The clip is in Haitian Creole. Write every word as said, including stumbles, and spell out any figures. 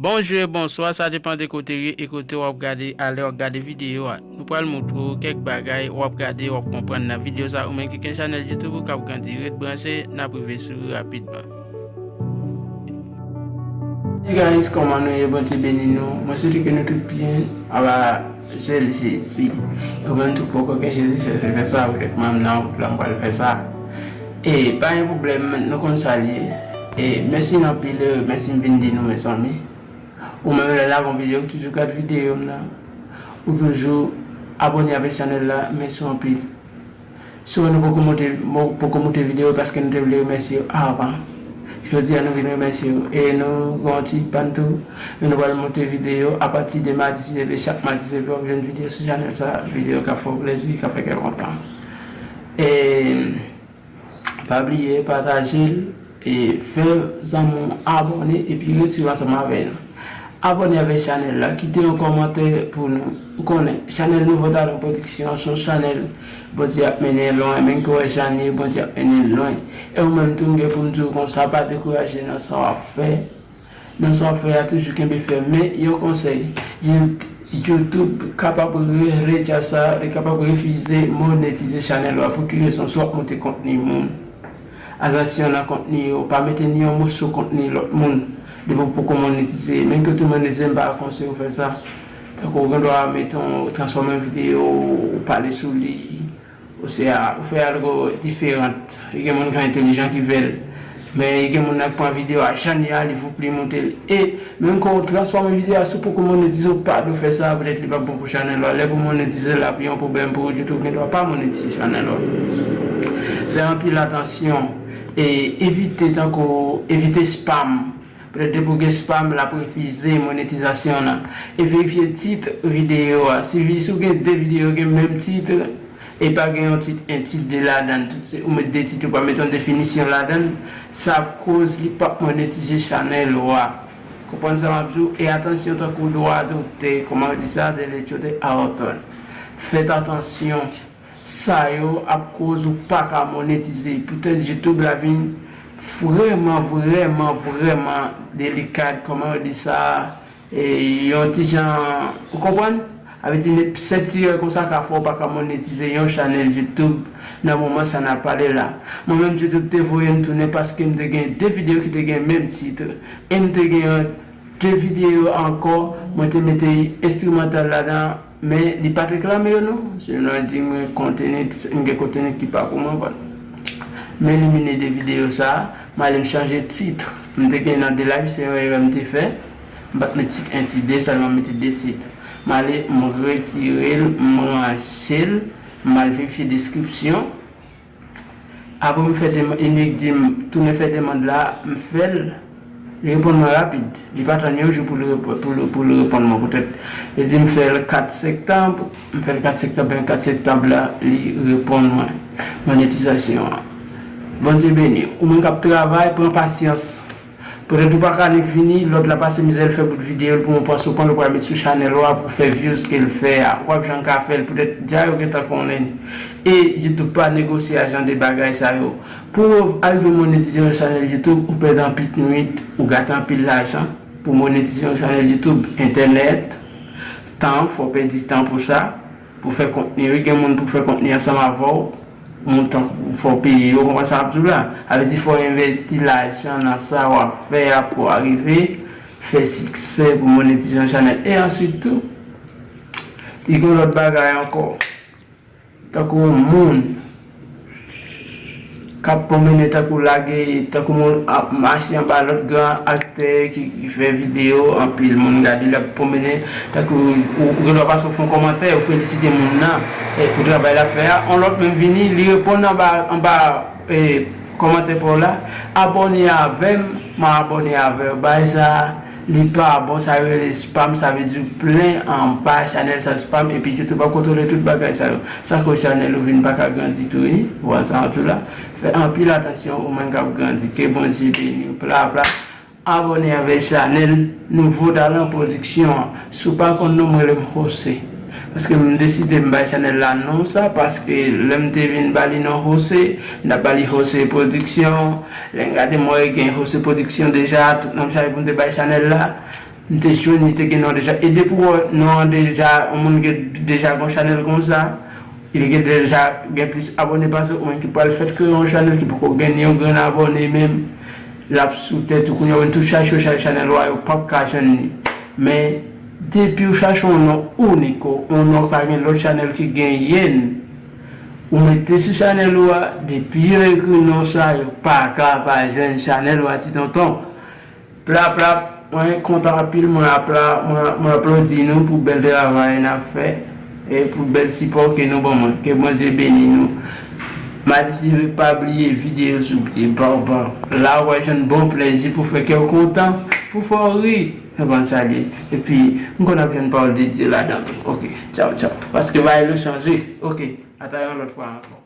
Bonjou e bonswa, sa depann de kote w ye e kote w ap gade a lè w ap gade videyo a. Nou pral moutre w kèk bagay w ap gade, w ap konprann nan videyo sa. Ou menm ki gen chanèl YouTube ou k ap grandi, ret branche, n ap rive sou ou rapidman. Hey guys, kòman nou ye? Bondye beni nou. Mwen swete ke nou tout byen. Aba, sèl Jezi. E ou menm tou poko gen Jezi, chèche fè sa, ou ret menm nan wout la, m pral fè sa. E pa gen pwoblèm, nou konn sa l ye. E mèsi anpil, e mèsi m vin di nou, mezanmi. Ou menm lè l ap yon videyo, ou toujou gad videyo m nan. Ou toujou abòne avèk chanèl la, mèsi anpil. Si w wè nou poko monte, mo- poko monte videyo, paske nou te vle remèsye yo avan. Jodi a nou vin remèsye yo. E nou gen yon ti pàn tou, men nou pral monte videyo apati de madi, si Dye vle, chak madi, se vre w ap jwenn videyo sou chanèl sa, videyo k ap fè w plezi, k ap fè kè w kontan. E pa bliye pataje l e fè zanmi w abòne epi retire ansanm avè nou. Abòne avèk chanèl la, kite yon kòmantè pou nou. Ou konnen, chanèl Nouvo Talan Pwodiksyon se yon chanèl Bondye ap mennen lwen, menm ke w wè Janie, Bondye ap mennen lwen. E ou menm tou, m gen pou m di w konsa, pa dekouraje nan sa w ap fè. Nan sa w ap fè a, toujou kenbe fèm. Men, yon konsèy, You- YouTube kapab regle djaz sa, li kapab refize monetize chanèl ou a. Pou ki rezon? Si w ap monte kontni moun, atansyon nan kontni yo, pa mete ni yon moso kontni lòt moun depi w poko monetize. Menm ke w te monetize, m pa konseye w fè sa. Tankou w gen dwa, meton, w transfòme yon videyo, ou pale sou li, ou se a, ou fè algo diferan. Gen moun ki entèlijan ki fè l. Men gen moun nan k pran videyo a jan li a, li voup li monte l. E menm kan w transfòme videyo a, si w poko monetize, w pa dwe fè sa, petèt li p ap bon pou chanèl ou a. Lè pou monetize, l ap yon pwoblèm pou ou, YouTube gen dwa pa monetize chanèl ou a. Fè anpil atansyon e evite, tankou evite spam. Petèt depi w gen spam, l ap refize monetizasyon w nan. E verifye tit videyo a. Si vi- si w gen de videyo gen menm tit, e pa gen yon tit, en tit de ladan l, tout se ou met de tit, ou pa met yon definisyon ladan l, sa ap koz li p ap monetize chanèl ou a. Konprann sa m ap di w? E atansyon, tankou dwa dotè, kòman yo di sa, the right to the author. Fèt atansyon. Sa yo ap koz ou pa ka monetize. Poutèt YouTube la vin vrèman, vrèman, vrèman delikat, kòman yo di sa, e, yon ti jan, ou konprann? Sa vle di, nenpòt ti erè konsa ka fè w pa ka monetize yon chanèl YouTube nan moman sa n ap pale la. Mwen menm, YouTube te voye m tounen paske m te gen de videyo ki te gen menm tit. E m te gen yon de videyo ankò, mwen te mete enstrimantal ladan, men li pa t reklame yo non. Selon di mwen konteni, m gen konteni ki pa pou mwen, bon. M elimine de videyo sa, m ale m chanje tit. M te gen nan de live, se yon erè m te fè. M pa t met tit en, tit de, sèlman m mete de tit. M ale, m retire l, m ranje l, m al verifye deskripsyon. Apre m fè demann, Unique di m tounen fè demann la, m fè l, li reponn mwen rapid. Li pa tann yon jou pou l repo- pou l pou l reponn mwen poutèt. Li di m fè l kat septanm, m fè l kat septanm, ben kat septanm la, li reponn mwen. Monetizasyon an. Bondye beni w. Ou menm k ap travay, pran pasyans. Poutèt ou pa ka nik vini, lòt la pase mizè, l fè bout videyo l pou mwen, panse w pran l, ou pral met sou chanèl ou a pou fè views ke l fè a. W ap janm ka fè l, poutèt dja yo gentan konnen. E YouTube pa negosye a jan de bagay sa yo. Pou w arive monetize yon chanèl YouTube, ou pèdi anpil nwit, ou gate anpil lajan pou monetize yon chanèl YouTube, entènèt, tan, fò w pèdi tan pou sa. Pou fè kontni, wi, gen moun pou fè kontni ansanm avè w, moun tankou fò w peye yo, w konprann sa m ap di w la? Sa vle di fò w envesti lajan nan sa w ap fè a pou w arive fè siksè pou monetize yon chanèl. E answit tou, li gen yon lòt bagay ankò. Tankou yon moun k ap pwomennen, tankou lage, tankou moun ap mache anba lòt gran aktè ki, ki fè videyo, anpil moun gade l ap pwomennen, tankou ou, ou gen dwa pase w fè yon kòmantè, ou felisite moun nan, e, pou travay l ap fè a, yon lòt menm vini, li reponn anba, anba, e, kòmantè pa w la, abòne avè m, m a abòne avè w, bagay sa a, li pa bon, sa yo rele spam, sa vle di w plen anba chanèl sa spam, epi YouTube ap kontwole tout bagay sa yo. Sa koz chanèl ou vin pa ka grandi tou, wi. Ou wè sa tou la. Fè anpil atansyon, ou menm k ap grandi. Ke Bondye beni w. Pla, pla. Abòne avèk chanèl Nouvo Talan Pwodiksyon an. Si w pa konn non m, rele m Jose. Paske m deside m bay chanèl la non sa, paske lè m te vin ba li non Jose, m t ap ba li Jose Pwodiksyon. Lè m gade m wè gen Jose Pwodiksyon deja, tout non m chaje pou m te bay chanèl la. M te sure li te gen non deja. E depi w wè non an deja, yon moun gen deja gon chanèl konsa, li gen deja gen plis abòne pase w, ou menm ki pral fèt kreye yon chanèl ki poko gen ni yon grenn abòne menm, l ap sou tèt ou kounye a, ou tout chache w chache chanèl ou a, yo p ap ka jwenn li. Men, depi w chache yon non inik, yon non ka gen lòt chanèl ki genyen l, ou mete sou chanèl ou a, depi yo ekri non sa, yo pa ka pa jwenn chanèl ou a, ti tonton. Plap, plap, mwen kontan anpil, mwen apla-, mwen, mwen aplodi nou pou bèl travay n ap fè e pou bèl sipò ke nou ban mwen. Ke Bondye beni nou. Madi Seve, pa bliye videyo sou pye, baw, baw. La, w a jwenn bon plezi pou fè kè w kontan, pou fè w ri. Mwen konn sa l ye. Epi, m konn ap jwenn pawòl de Dye ladan tou. Ok, tchaw, tchaw. Paske bagay yo chanje. Ok, ata yon lòt fwa ankò.